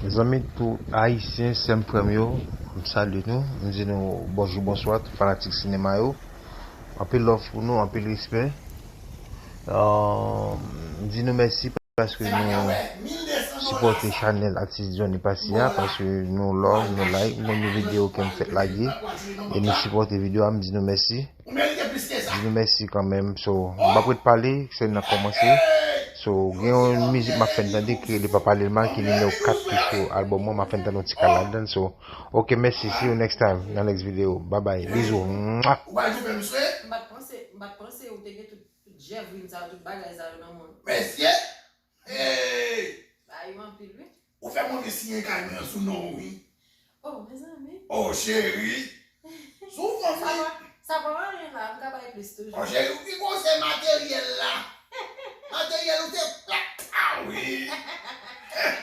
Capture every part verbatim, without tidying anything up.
Zanmi, tout Ayisyen, sè m, frè m yo, m salye nou, m di nou bonjou, bonswa, tout fanatik sinema yo. Anpil love pou nou, anpil respè. Euh, m di nou mèsi paske nou sipòte chanèl Atis Johnny Passy a, paske nou love, nou like, nou yon videyo ke m fèk lage, e nou sipòte videyo a, m di nou mèsi. Di nou mèsi kanmenm. So, m p ap ret pale, se n ap kòmanse. So, gen yon mizik m ap fè n tande ki rele Pa Pale l Mal, ki nimewo kat ki sou albòm mwen, m ap fè n tande yon ti kal ladan l. So, ok, mèsi, see you next time, nan next video. Bye bye, bizou. Mwah. Ou pa di w fè m swe? M pa t panse, m pa t panse ou te gen tout, tout jèvrin sa yo, tout bagay sa yo nan men w. Mesye! Hey! Ba yo anpil, wi. Ou fè m anvi siyen kay mwen sou non w, wi. Oh, mezanmi. Oh, cheri. Sou fanmi. Sa pa, sa pa anyen la, m ka bay plis toujou. Oh, cheri, ou ki konse materyèl la. Materyèl ou se plak. Ah, wi.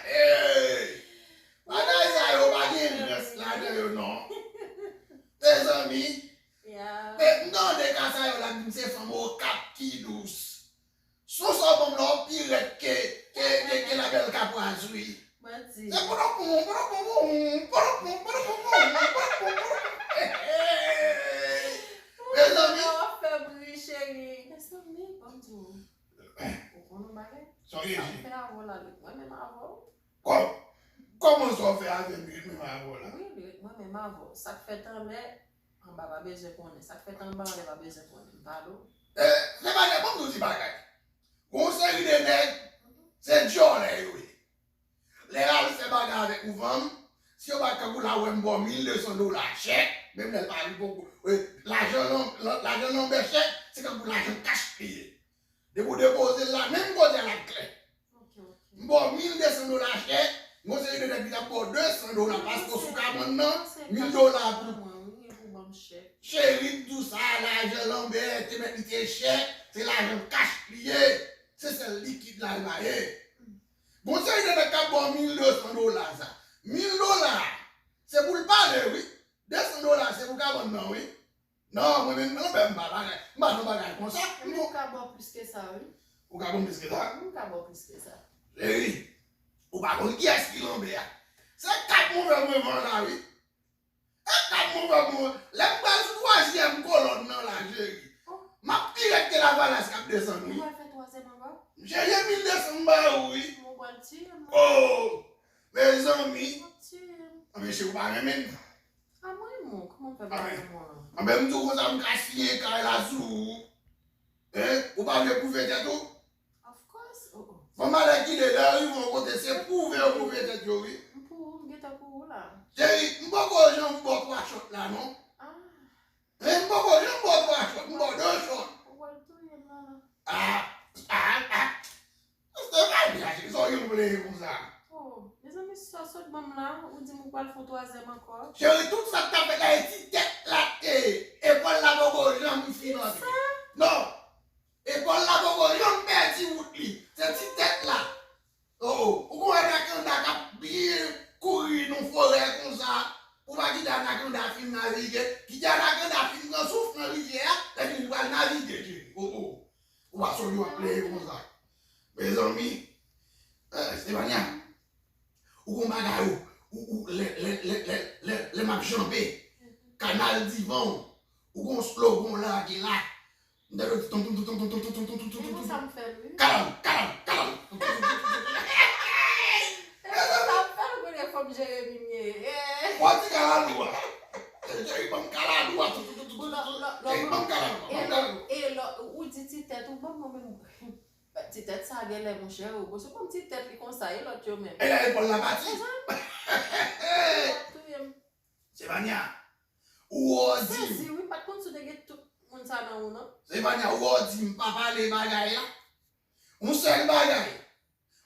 Hey! Bagay sa yo pa gen rans ladan yo, non. Mezanmi. Yeah. Men, m tande ka sa yo la, di m se fanm Okap ki dous. Sou sa w ban m la, w pi rèd ke, ke, ke, ke Labèl Kapwaz, wi. Manti. Se podopoum, podopoum, podopoum, podopoum, podopoum, podopoum. Mezanmi. Ou ap fè m ri, cheri. Mezanmi, ban m di w. Ou konn yon bagay? Sa w ye di? Sa m fè avè w la, ret mwen menm avè w. Kò-, kòman sa w fè avè m, ret mwen menm avè w la? Wi, ret mwen menm avè w. Sa k fèt anlè, anba pa bezwen konnen. Sa k fèt anba, anlè pa bezwen konnen. M pale w. Eh, se bagay, ban m di w ti bagay. Gon seri de nèg, se djòlè yo ye. Lè y al fè bagay avèk ou fanm, si yo pa kankou la, wè m ba w mil de san dola chèk, menm lè l pa vin poko, eh, lajan lan-, lan-, lajan lanbè chèk, se kankou lajan kach li ye. Depi w depoze l la, menm kote a l ap klè. Ok, ok. M ba w mil de san dola chèk, gon seri de nèg ki t ap ba w de san dola, paske w sou kabann nan, mil dola pou. Mwen, wi, pou ban m chèk. Cheri, m di w sa, lajan lanbè, te mèt li te chèk, se lajan kach li ye, se sèl likid la l pa ye. Gon seri de nèg k ap ba w mil de san dola sa. Mil dola, se pou l pale, wi. De san dola, se pou kabann nan, wi. Non, mwen menm, non, ben, m pa bagay. M pa nan bagay konsa. Mwen menm, m ka ba w plis ke sa, wi. Ou ka ba m plis ke sa? M ka ba w plis ke sa. Cheri, ou pa konn kiyès ki lanbè a. Se kat move mwen van la, wi. E kat move mwen. Lè m pral sou twazyèm kolòn nan la, cheri. Oh. M ap pi rèd ke lavalas k ap desann, wi. Ou pral fè twazyèm ankò? Cheri, e mil de san m ba ou, wi. Ou pral tiye m. Oh! Mezanmi. Ou ap tiye m. Anben, cheri, ou pa renmen m. A mwen, mwen, kòman w fè pa renmen mwen? Anben, m di w konsa, m ka siyen kay la sou ou. Hein? Ou pa vle pwouve tèt ou? Of course. Oh, oh. Bon, malè ki de lè rive yon kote, se pwouve yo pwouve tèt yo, wi. M pou ou, m gentan pou ou la. Cheri, m poko janm ba w twa chòt la, non. Ah. Hein, m poko janm ba w twa chòt, m ba w de chòt. Ou pral touye m la, la. Ah, ah, ah. Stefania, cheri, sa w gen pou plede konsa? Oh, mezanmi, sa w sot ban m la, ou di m ou pral fè yon twazyèm ankò. Cheri, tout sa k t ap fèt la, e ti tèt la te ye. Epòl la poko janm fin antre. Sa? Non. Epòl la poko janm pèdi wout li. Se ti tèt la. Oh, oh. Ou konn wè anakanda k ap byen kouri nan forè konsa. Ou pa kite anakanda fin navige. Kite anakanda fin pran souf nan rivyè a, epi li pral navige, cheri. Oh, oh. Ou pa sonje w ap plede konsa. Mezanmi, eh, Stefania, ou gon bagay ou, ou, ou, lè, lè, lè m ap janbe, kanal divan w, ou gon slogan w lage la. M ta dwe di tonton, tonton, tonton, tonton, tonton, tonton, tonton. E konsa m fè l, wi. Kalalou, kalalou, kalalou. E konsa m fè l, konnen fanm Jeremi m ye. Eh. Ou a di kalalou a. Jeremi ban m kalalou a, tonton, tonton, tonton, tonton. Jeremi ban m kalalou a, ban m kalalou. E lò, ou di ti tèt ou, ban m mwen menm. Ti tèt sa genlè, monchè, ou. Bon, se kòm ti tèt li konsa, e lòt yo menm. E la, epòl la pati. Mezanmi. Touye m. Stefania, ou wè w di m. Sezi, wi, m pa t konn si w te gen tout moun sa nan ou, non. Stefania, ou wè w di m pa pale bagay la. Yon sèl bagay.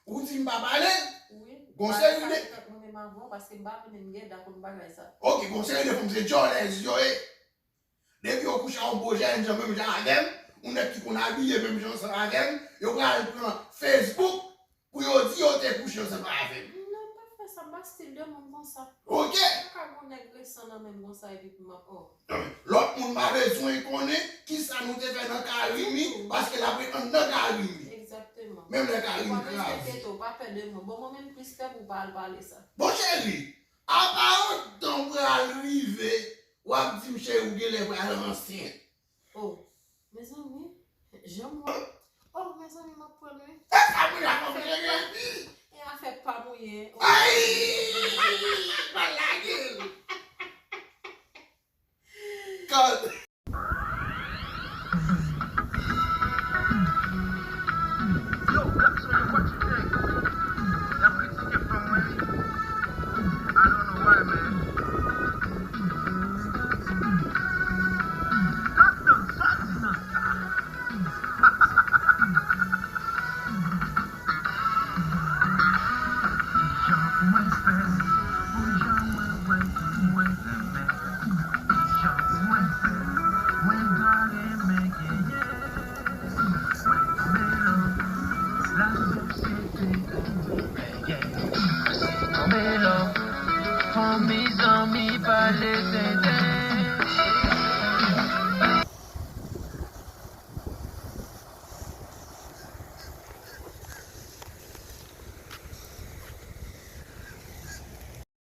Ou di m pa pale. Wi. Gon seri de. Mwen menm avè w, paske m pa vle menm gen dakò bagay sa. Ok, gon seri de fanm se djòlèz yo ye. Depi yo kouche a yon gwo jènjan menm jan avè m, yon nèg ki konn abiye menm jan ansanm avè m, yo pral pran Facebook pou yo di yo te kouche ansanm avè m. Non, m pa fè sa, m pa stil de moun konsa. Ok. M pa ka gon nèg resan nan men m konsa epi pou m ap, oh. Lòt moun pa bezwen konnen kisa nou te fè nan Karimi, paske l ap ret anndan Karimi. Egzakteman. Menm lè Karine Ou pa bezwen kraze. Enkyete w, pa pè de mwen. Bon, mwen menm plis pè pou w pa al pale sa. Bon cheri, apa yon tan pral rive, w ap di m cheri ou genlè pral ansent. Oh, mezanmi, jan m wè. Oh, mezanmi, m ap pran wi. E sa moun la fè m cheri. E afè pa mouye. Oh. Ay! Pral lage l. God. Yo, Black Soyo, what you think? Y ap kritike fanm mwen wi. I don't know why, man. Doctor Santino. Kijan pou mwen fè pou jan mwen wè ki mwen renmen? Kijan pou mwen fè mwen ta renmen genyen? Mwen tonbe lò, lasosyete tonbe lò, fanmi zanmi pale se